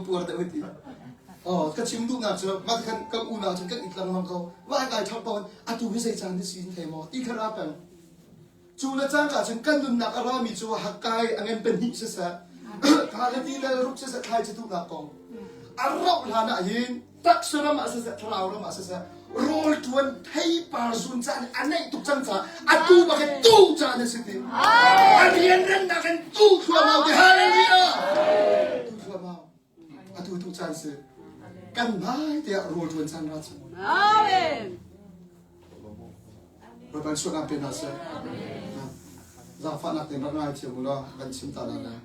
puar deuh ti. Oh, ka chim duhnak cu mah khan kan unau cun kan it lengmang ko. Vai kai thap pawn atu hi zei caan ni si thei maw ti kha ra peng. Cu le cangka cun kan nunnak a rami cu hakkai a ngen pahnih siseh, kha le ti le ruk siseh thlai ci tuhnak kong. A rauh hlan ah hin taksa ram ah siseh, thlarau ram ah siseh, rawl ṭuan theipar zun caan a neih tuk cang caah atu bak in tu caan a si ti. A rianrennak in tu thluamau ti hallelujah. Tu thluamau. Atu tu caan si. Kan hmai te ah rawl ṭuan caan ra cu. Amen. Bawipa sualnak pe hna seh. Zaangfahnak tein rak ngai thiam u law kan chim ta hna lai.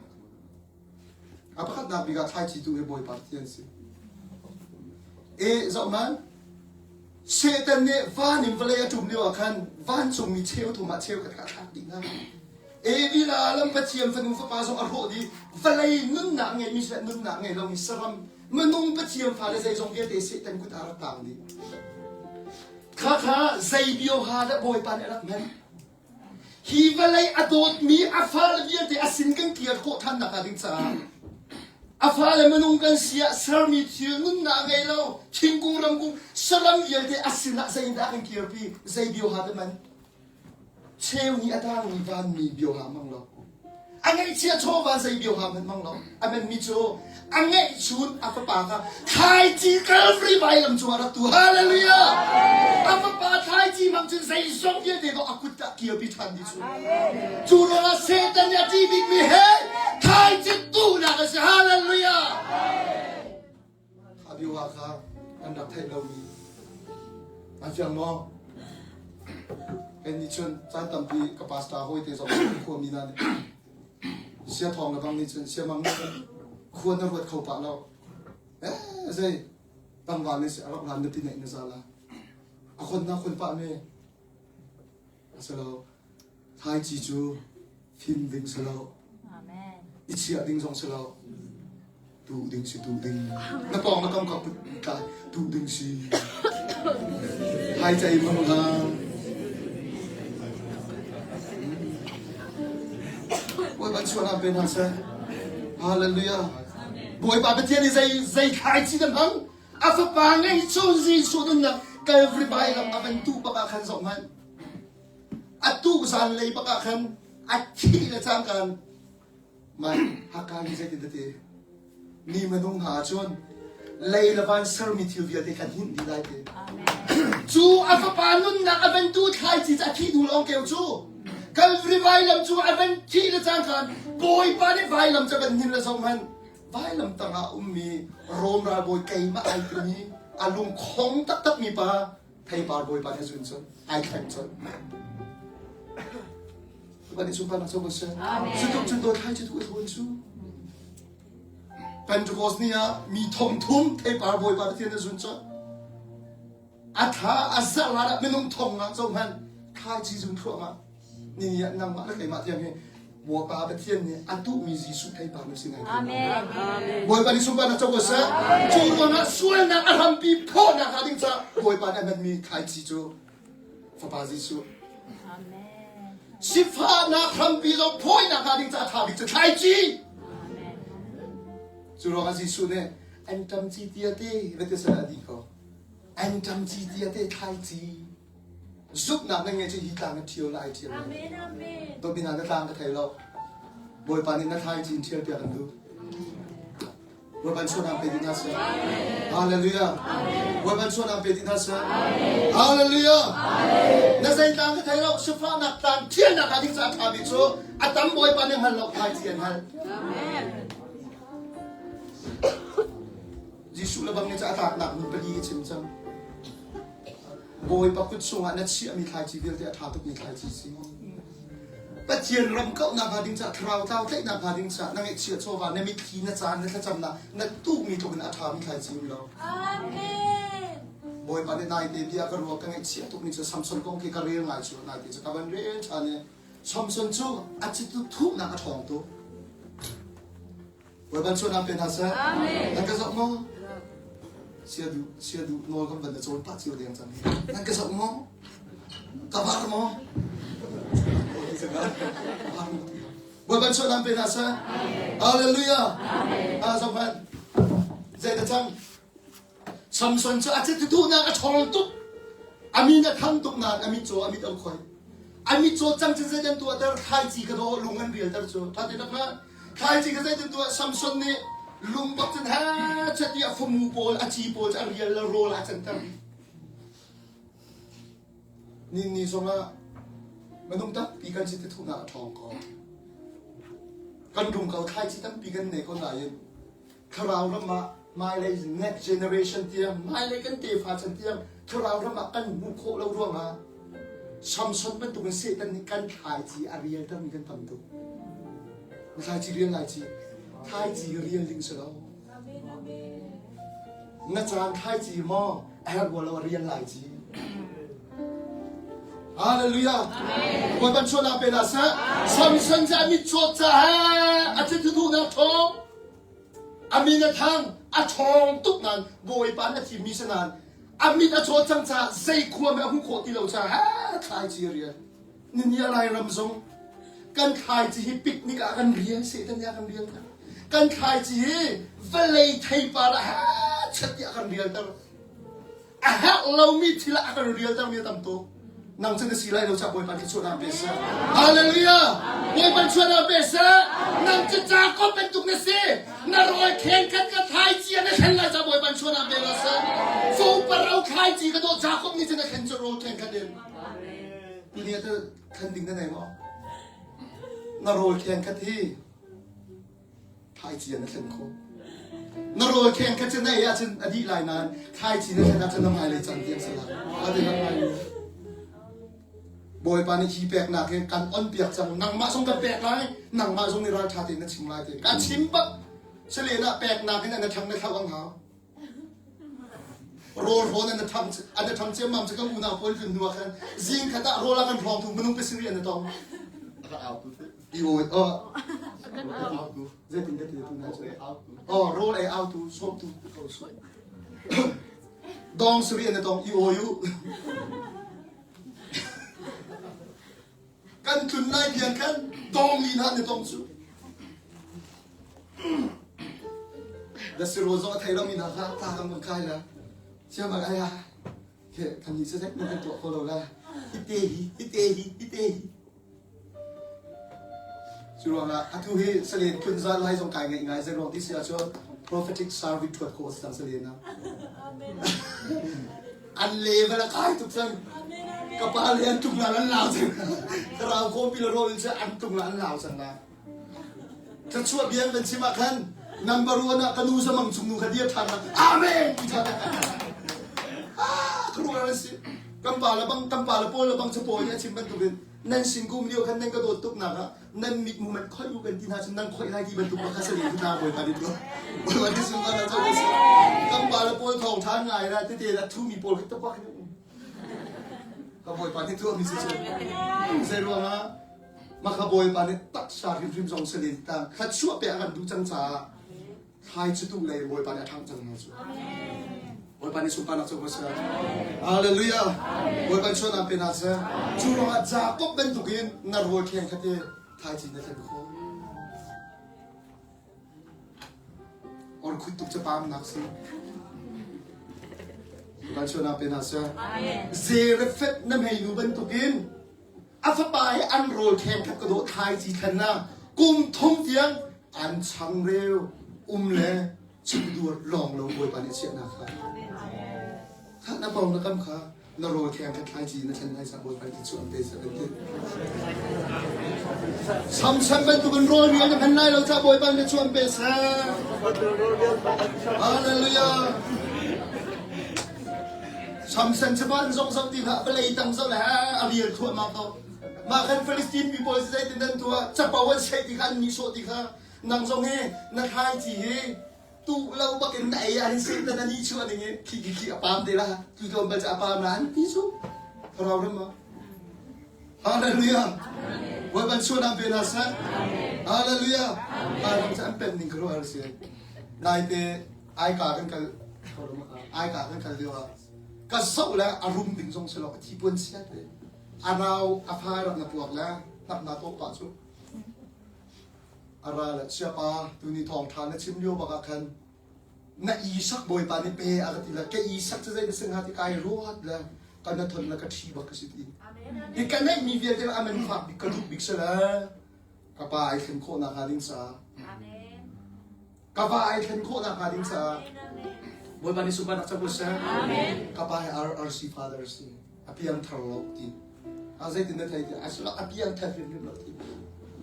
A pakhatnak bik ah thlaici tu hi Bawipa Pathian si. E zoh man Satan nih van in vawlei a ṭum lio ah khan vancungmi cheu thum ah cheu khat kha a thlak dih hna. Evi la lam Pathian fanu fapa zong a hrawh dih. Vawlei nunnak ngeimi seh nunnak ngei lomi saram minung Pathian fale zeizong vialte Satan kut ah rak tang dih. Khakha zei bioha dah Bawipa nih a rak hman? Hi vawlei a dawtmi a fale vialte a sin kan kir khawh ṭhan nakhnga ding caah a fale minung kan si ah sermi thil nunnak ngei lo thingkung ramkung saram vialte a sinah zeidah kan kirpi zei bioha dah man? Cheu nih a tangmi vanmi bioha hmang lo. A ngeihchia chawva zei bioha hmanh hmang lo. A menmi cu a ngeihchun a fapa kha thlaici Calvary vailam cungah rak tu. Hallelujah! A fapa thlaici hmang cun zeizong vialte kha a kut ah kirpi ṭhan dih cu. Cu ruangah Satan nih a ṭih bikmi he thlaici tuhnak a si. Hallelujah! A bioha kha kan rak theih lomi an fiang maw? Kan nih cun caan tampi ka pastor hawi te zong khuami hna nih sia thawng le bang nih cun siamang nih cun khua na ruat kho pah lo. Eh zei tangval nih si a rak lan na ti neih na zala. A khon na khon pah me. Asilo thlaici cu fim ding si lo. I chiah ding zong si lo. Tuh ding si tuh ding. Na pawng na kam ka put tlai tuh ding si. Hai cai mang la. Bawipa chuan pe hna seh. Hallelujah. Bawipa Pathian i zei zei thlaici na hmang a fapa ngeihchun Jesuh nunnak Calvary vailam a van tuh bak ah khan zoh hmanh. A tuh zanlei bak ah khan a thih le cangkaan mai Hakka nih zeitin dah ti mi minung hna ahcun lei le van sermi thil vialte kan hinh dih lai ti. Cu a fapa nunnak a van tu thlaici cu a thih hnu lawng keu cu Calvary vailam cu a van thih le cangkaan Bawipa nih vailam cu a van hnin le zoh hmanh vailam tangah ummi Rom ralbawi keimah ai timi a lungkhong taktakmi pa theipar bawipa nih zun cun ai thleng cun Tuhan nih sunparnak co ko seh. Cutuk cun dawt hai cu tu thawn cu. Pentecost ni ah mi thong thum theipar bawipa Pathian na zun cun. A thla a zarh ah minung thong ah co hman thlaici zun thluahmah. Ni ni ah nangmah le keimah tiang hi Bawipa Pathian nih a duhmi Jesuh theipar na si ngai Amen. Bawipa nih sunparnak co ko seh. Cu ruangah sualnak a hrampi phawhnak hnga ding caah Bawipa nih a hmanmi thlaici cu Fapa Jesuh. Amen. Sifahnak hrampi zong phawinak hnga ding caah a ṭha bik cu thlaici. Cu ruangah Jesuh nih an ṭam ci tia te va ti sal a dih ko. An ṭam ci tia te thlaici. Zumhnak na ngei cu hi tlang na ṭhial na ai ṭhial lo. Amen. Amen. Dawtmi hna na tlang ka thei lo. Bawipa nih na thlaici in ṭhial piak an duh. Bawipa nih sualnak pe dih hna seh. Hallelujah. Bawipa nih sualnak pe dih hna seh. Hallelujah. Na zei tlang ka thei lo. Sifahnak tlang ṭhialnak hnga ding caah ṭha bik cu a tam Bawipa nih hngal lo thlaici an hal. Amen. Jesuh le bang nih cu a tlaknak ni pali a chim cang. Bawipa kut chungah na chiahmi thlaici vialte a ṭha tukmi thlaici si. Pathian ram kauhnak hnga ding caah thlarau tlau tlaihnak hnga ding caah na ngeihchiah chawva na mitthli na caan na thlacamnak na tuhmi tluk in a ṭhami thlaici um lo. Amen. Bawipa nih naite bia ka ruah ka ngaihchiah tukmi cu Samson kong khi ka rel ngai cu naite cu ka van rel ṭhan i Samson cu a citu thuhnak a ṭhawng tuk. Bawipa sualnak pe hna seh. Nan ka zoh maw? Sia duh sia duh nawl kan van na cawn pah cio deng cang hi. Nan ka zoh maw? Ka var maw? Bawipa sualnak pe hna seh. Hallelujah. Ah zoh hmanh. Zei dah cang? Samson cu a citutunak a ṭhawng tuk. A min a thang tuk nain a mitcaw a mit an khoi. A mitcaw cang cun zeidan tuahter thlaici ka dawh lung an rialter cu. Ṭha te tak ma? Thlaici ka zeitin tuah Samson nih lung bak cun ha chat i a famu pawl a ci pawl cu a rial le rawl a canter. Ninni zongah minung tampi kan si tithuhnak a ṭhawng ko. Kan rum ko thlaici tampi kan nei ko nain thlarau ram ah hmailei next generation tiang hmailei kan tefa chan tiang thlarau ram ah kan hmuh khawh lo ruangah Samson bantukin Satan nih kan thlaici a rialtermi kan tam tuk. Na thlaici rial lai ci. Thlaici rial ding si lo. Na caan thlaici maw a herh lo a rial lai ci. Hallelujah. Bawipa chuahnak pe hna seh. Samson cu a mit cawt caah a thithuhnak thawng a min a thang a ṭhawng tuk nain Bawipa na thimmi si nain a mit a cawt cang caah zei khua meh a hmuh khawh ti lo caah thlaici a rial. Nini a Lairam zong kan thlaici hi picnic ah kan rial Satan nih a kan rial ter. Kan thlaici hi vawlei theipar ah chat tiah kan rial ter. A herh lomi thil ah a kan rialtermi a tam tuk. Nang cu na si lai lo ca Bawipa thluachuahnak pe seh. Hallelujah! Bawipa thluachuahnak pe seh. Nang cu Jacob bantuk na si. Na rawl kheng khat ka thlaici ah na thlen lai ca Bawipa thluachuahnak pe la seh. Fo parau thlaici ka dawh Jacob nih cun a thlen cu rawl kheng khat in. Tuni ah thlen ding na nei maw? Na rawl kheng khat hi Thlaici na thlen khawh. Na rawl kheng kha cu na ei ahcun a dih lai nain thlaici na thlen ahcun na hmailei cang tiang si lai. A ti lang lai. Bawipa nih hi peknak hi kan on piak cang. Nangmah zong kan pek lai. Nangmah zong nih ralṭha tein na chim lai ti. Ka chim bak. Salen ah peknak in an ṭhang na thlauh ang hau. Rawl rawn an ṭhang an ṭhang ciammam cu kan unau pawl tlun hnu ah khan zing khat ah rawl a kan hrawng tu minung pasarih an tong. A ka au tu. I awi oh zeitin ka ti tu na cu oh rawl ei au tu sawm tu dong suri an tong i awi u kan tlun lai bian khan dong li na ne tong cu da siro zo thei lo mi na kha ta kan mun kai la siam bang ai ha ke kan ni se na kan tuah kho lo la hi te hi hi te hi hi te hi Cu ruangah atu hi salen phun zan lai zong kai ngaih ngai zei ruang ti si ahcun prophetic service ṭhuat khawh a si cang salen ah. An level a kai tuk cang. Ka pa le an tung la an lau cang. Thlarau kawmpi le rawl cu an tung la an lau cang la. Thluachuah bia kan chim ah khan number one ah ka nu zamang chung nu kha dir ṭhan la amen ti ṭhan. Ah, ka ruang an si. Kan pa le bang kan pa le pawl le bang chapawi nih a chim bantukin nan sin kum lio khan nan ka dawt tuk nak ah nan mit mu man khoih u kan ti hna cun nan khoih lai ti bantuk bak kha sali hna bawipa nih tuah bawipa nih sung kan co si kan pa le pawl thawng ṭha ngai la tete la thu mi pawl khi tapak ka bawipa nih tuah mi si cu zei ruangah maka bawipa nih taksa hrimhrim zong sali ta kha chuah pe a kan duh cang caah thlai cu tu lei Bawipa nih a ṭhangh cang hna cu. Bawipa nih sunparnak cu ko seh. Hallelujah. Bawipa chuahnak pe hna seh. Cu ruangah Jakob bantukin na rawl kheng kha te thlaici na thlen khawh. Or khut tuk ca pamnak si. Bawipa chuahnak pe hna seh. Zerefet na hmeinu bantukin A fapa hi an rawl kheng khat ka dawh thlaici thlen ah kum thum tiang an changreu um le chimdur lawng lo Bawipa nih chiahnak kha. Kha na pong na kam kha na rawl kheng khat thlaici na thlen lai sa Bawipa nih chu an pe sa kan ti. Samson bantukin rawl rian na hman lai lo ca Bawipa nih chu an pe sa. Hallelujah. Samson cu van zong zoh ti hlah, vawlei tang zoh le a rial thluahmah ko. Mah khan Philistine mi pawl zeitin an tuah, capo an seh ti kha an nihsawh ti kha nang zong hi na thlaici hi tu lo bakin na ei ah hin Satan a nih chuah ding i khi khi khi a pam te la tu tlawm bal cu a pam la an ti cu thlarau ram ma Hallelujah Bawipa chuah pe hna seh Hallelujah Lairam cu an pen ning ka ruah si naite aika kan kal aika kan kal lio ah ka zoh le a rum ding zong si lo a thi puan sia te a nau a fa rak na puak le hnap na tawh pah cu a ra le siapa tuni thawng tha na chim lio bak ah khan Na Isak Bawipa nih pe a ka ti la ka Isak cu zei na si hnga ti kai ruat le ka na thon le ka ṭhi bak ka si ti. Hi ka neihmi vialte a man fak bik ka duh bik si le ka pa ai thlen khawh nak hnga ding caah ka va ai thlen khawh nak hnga ding caah Bawipa nih sunparnak cang ko seh. Ka pa hi RRC father si. A piang thar lo ti. A zeitin na thei ti a sila a piang thar hrimhrim lo ti.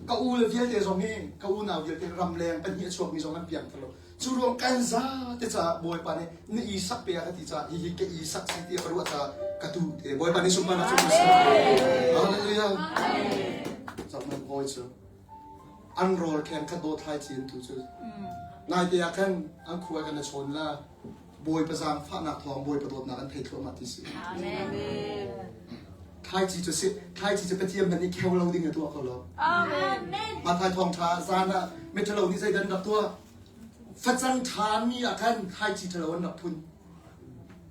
Ka u le vialte zong hi ka unau vialte ramleng pahnih a chuakmi zong an piang thar lo. Cu ruang kan za te caah Bawipa nih na Isak pe a ka ti caah hihi ka Isak si ti ka ruah caah ka tu te Bawipa nih sunparnak cu seh. Hallelujah. Cakman hawi cu an rawl kheng khat dawt thlai cin tu cu nai te ah khan an khua kan na chawn la Bawipa zaangfahnak thawng Bawipa dawtnak an thei thluahmah ti si. Amen. Thlaici cu si thlaici cu Pathian hmanh nih kheu lo ding a tuah ko lo. Amen. Matthai thawngṭha zan ah miṭhalo nih zeidan rak tuah? Facang ṭhami ah khan thlaici ṭhalo an rak phun.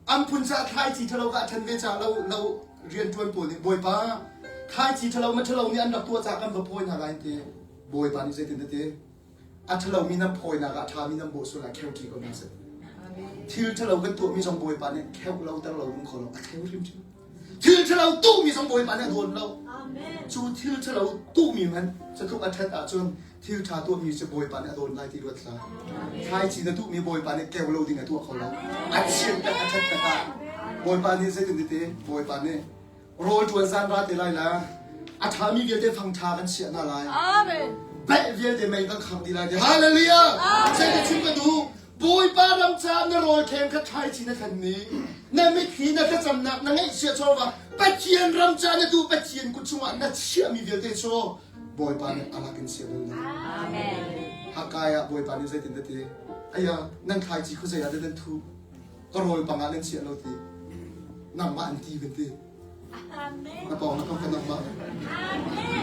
An phun caah thlaici ṭhalo kha a ṭhen ve caah lo lo rianṭuan pawl nih Bawipa thlaici ṭhalo miṭhalo nih an rak tuah caah kan va phawi hna lai an ti. Bawipa nih zeitin a ti? A ṭhalomi nan phawinak ah a ṭhami nan bawh sual ah kheu ṭi ko hna seh. Thil ṭhalo kan tuahmi zong Bawipa nih kheu lo ter lo ding kho lo a kheu hrimhrim. Thil ṭhalo tuhmi zong Bawipa nih a dawn lo. Cu thil ṭhalo tuhmi hmanh catluk a ṭhat ahcun thil ṭha tuahmi cu Bawipa nih a dawn lai ti ruat hlah. Thlaici na tuhmi Bawipa nih keu lo ding a tuah kho lo. A chiat tak a ṭhat tak ah Bawipa nih zeitin ti Bawipa nih rawl ṭuan zan ra te lai la a ṭhami vialte fang ṭha kan chiah hna lai. Amen. Belh vialte mei kan khang dih lai ti. Hallelujah! Zei chim ka duh? Bawipa ram caah na rawl kheng kha thlaici na thlenmi, na mitthli na thlacamnak na ngaihchia chawva Pathian ram caah na duh Pathian kut chungah na chiahmi vialte cu Bawipa nih a lak in chia bal lo. Hakai ah Bawipa nih zeitin dah ti? Aya, nan thlaici khuazei ah dah nan thuh? Ka rawl pangah nan chiah lo ti. Nangmah an ti kan ti. Na pawng na kam ka nangmah.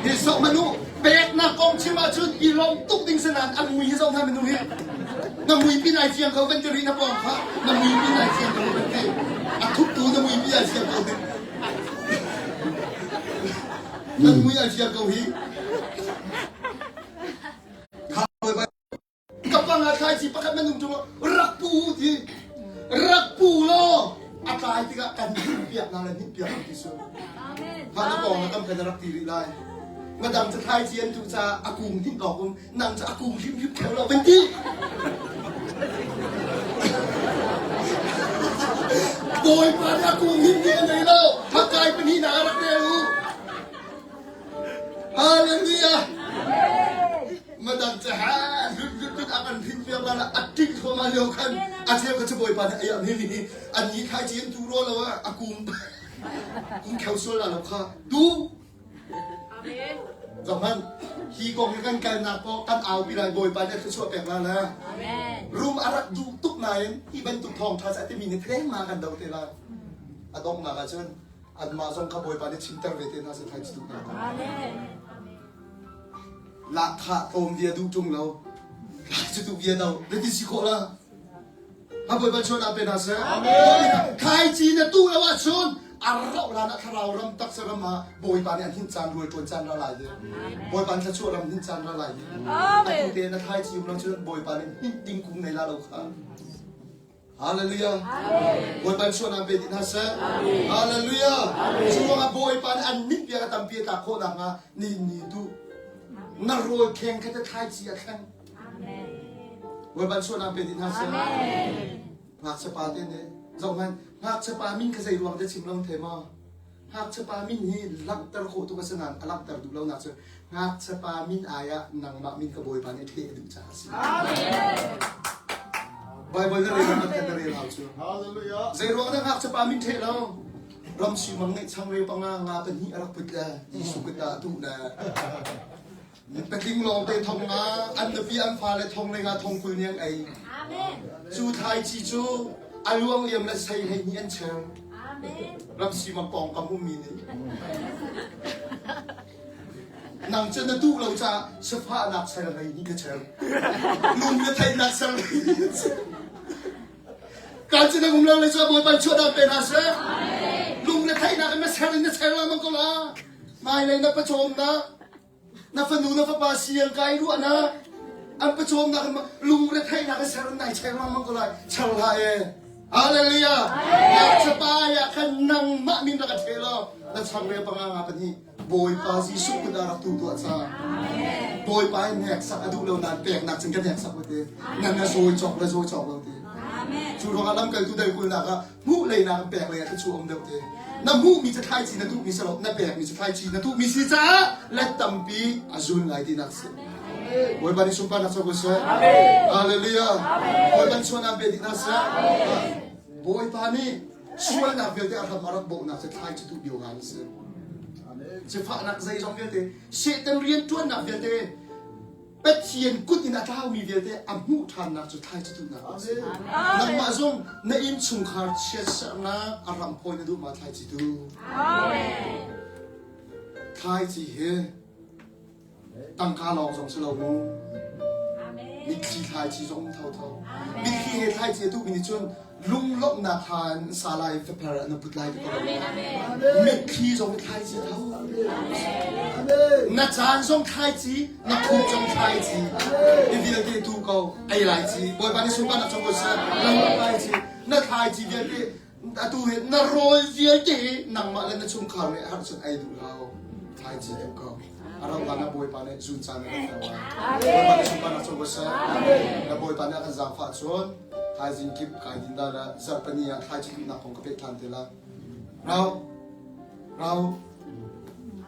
Hi sok manu peknak kong chim ahcun i lawm tuk ding sanan an mui hi zoh hna manu hi. Na mui pin ai fiang ko kan ti rih na pawng kha. Na mui pin ai fiang ko kan ti. A thup tu na mui pi ai fiang ko hi. Na mui ai fiang ko hi. Ka pang ah thlaici pakhat nan um ṭung rak pu u ti rak pu law a tlai tikah kan hninpiak hna le hninpiak an ti su. Kha na pawng na kam khan na rak ti rih lai. Madang cu thlaici an tuh caah a kung hnin awk um nang cu a kung hrimhrim kheu lo van ti. Bawipa nih a kung hnin ni a nei lo. Haggai pahnihnak ah rak rel u. Hallelujah! Madang cu ha lut lut lut a kan hrin piak la a ting thluahmah lio khan a cheu kha cu Bawipa nih ai mi hi an ni khai ci an tu ro lo a kum kum kheu sual la lo kha tu Amen. Zohman hi kong hi kan kalnak po kan au pi lai Bawipa nih thluachuah pek la la. Amen. Rum a rak duh tuk nain hi bantuk thawng tha ca timi nih thleng ma kan do te la. A donghnak ah cun anmah zong kha Bawipa nih chimter ve te hna seh thlai tuk hna. Amen. Lahkhah tlawm bia duh ṭung lo. Cu tu bia no na ti si khawh la. Ha Bawipa chuan ah pe hna seh. Thlaici na tuh lo ahcun a rauh hlan ah thlarau ram taksa ram ah Bawipa nih an hin caan rual ṭuan caan ra lai hi. Bawipa nih thluachuah ram hin caan ra lai hi. Amen. Atu te na thlaici um lo cun Bawipa nih hinh ding kung nei la lo kha. Hallelujah. Bawipa nih sualnak pe dih hna seh. Hallelujah. Cu ruangah Bawipa nih an mit bia tampi a tlak khawh nakhnga ni ni duh. Na rawl kheng kha te thlaici a thleng. Bawipa nih sualnak pe dih hna seh. Ngakchia pa te nih zoh hmanh ngakchia pa min kha zei ruang te chim lo the maw? Ngakchia pa min hi langhter khawh tuk a si nain a langhter duh lonak cu ngakchia pa min ai ah nangmah min ka Bawipa nih ṭheh a duh caah a si. Baibal na rel man kan na rel hau cu. Hallelujah. Zei ruang dah ngakchia pa min ṭheh lo? Ram si mang ngeih changreu panga nga pahnih a rak put le Jesuh kut ah a tuh le patling lawng te thong nga an nupi an fale thong le nga thong 20 niang ei. Amen. Cu thlaici cu a luang liam le sei 12 an cheu. Amen. Ramsi mang pawngkam ummi nih. Nang cu na duh lo caah sifahnak sel 12 ka cheu. Lung na theihnak sel 12 ka cheu. Kan cu na um lo le cu Bawipa chuah dan pe hna seh. Lung na theihnak in na ser in na ser lengmang ko la. Hmailei na pawcawmnak, na fanu na fapa siang kai ruahnak. An pawcawmnak in lungretheihnak in ser nai cheng lengmang ko lai. Cher hlah e. Hallelujah. Ngakchapa ya khan nangmah min rak a the law na changreu panga nga pahnih Bawipa Jesuh kut ah rak tu tuah ca. Bawipa in hneksak a duh lo nain peknak cun kan hneksak lo te. Nan na zawi cawk le zawi cawk lo te. Cu ruangah lamkaltu dal kulnak ah hmuh leinak in pek lei ah thluachuah um deuh te. Na hmuhmi cu thlaici na tuhmi si lo, na pekmi cu thlaici na tuhmi si caah let tampi a zun lai tinak si. Bawipa nih sunparnak co ko seh. Hallelujah. Bawipa nih sualnak pe dih hna seh. Bawipa nih sualnak vialte a hram a rak bawhnak cu thlaici tuh bio ngan a si. Sifahnak zeizong vialte, Satan rianṭuannak vialte, Pathian kut in a tlaumi vialte a hmuh ṭhannak cu thlaici tuhnak a si. Nangmah zong na innchungkhar chiatserhnak a ram phawi na duh ma thlaici tu? Thlaici hi tangka lawng zong si lo mu. Mitthli thlaici zong um thotho. Mitthli he thlaici a tuhmi nih cun lunglawmhnak kha an sa lai faper an put lai ti ko mitthli zong thlaici tho na caan zong thlaici na khuk zong thlaici i vialte tu ko ei lai ci bawipa nih sunparnak nak chong ko seh na lai ci na thlaici vialte atu he na rawl vialte nangmah le na chungkhar nih har cun ei duh lo thlaici tu ko a rau hlan ah bawipa nih zun caan a kan lai bawipa nih sunparnak chong ko seh na bawipa nih a kan zaangfah cun Thaizing kip kai din da la zarhpani ah thlaici duhnak kong ka peh ṭhan te la. Rau, rau,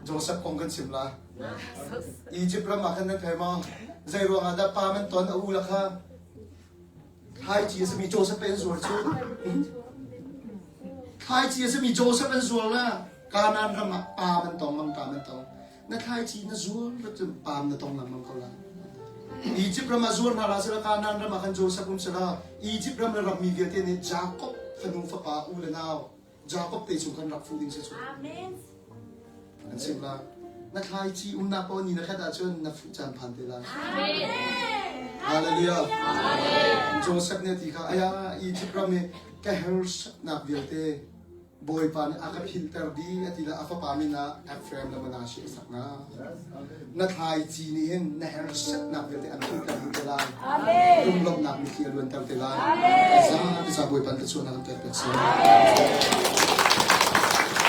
Joseph kong kan chim la. Egypt ram ah khan nan thei maw? Zei ruang ah dah pa man ton a u la kha? Thlaici a simi Joseph pe an zuar cu. Thlaici a simi Joseph an zuar la. Kanaan ram ah pa man tong mang pa man tong. Na thlaici na zuar cun paam na tong lengmang ko lai. Egypt ram ah zuar hna hlah sehla Kanaan ram ah khan Joseph um sehla Egypt ram le rammi vialte nih Jakob fanu fapa u le nau Jakob te chung khan rak fuh ding si cu. An chimh la. Na thlaici umnak paoh ni na khat ahcun na fuh caan phan te lai. Hallelujah. Joseph nih a ti kha aya Egypt ram i ka hersaknak vialte Bawipa nih a ka philhter dih a ti le a fapa min ah Ephraim le Manasseh a sak hna. Na thlaici nih hin na hersetnak vialte an philhter dih te lai. Lunglawmhnak mitthli a luanter te lai. Za ti sa Bawipa an ka chuahnak an pek pek si.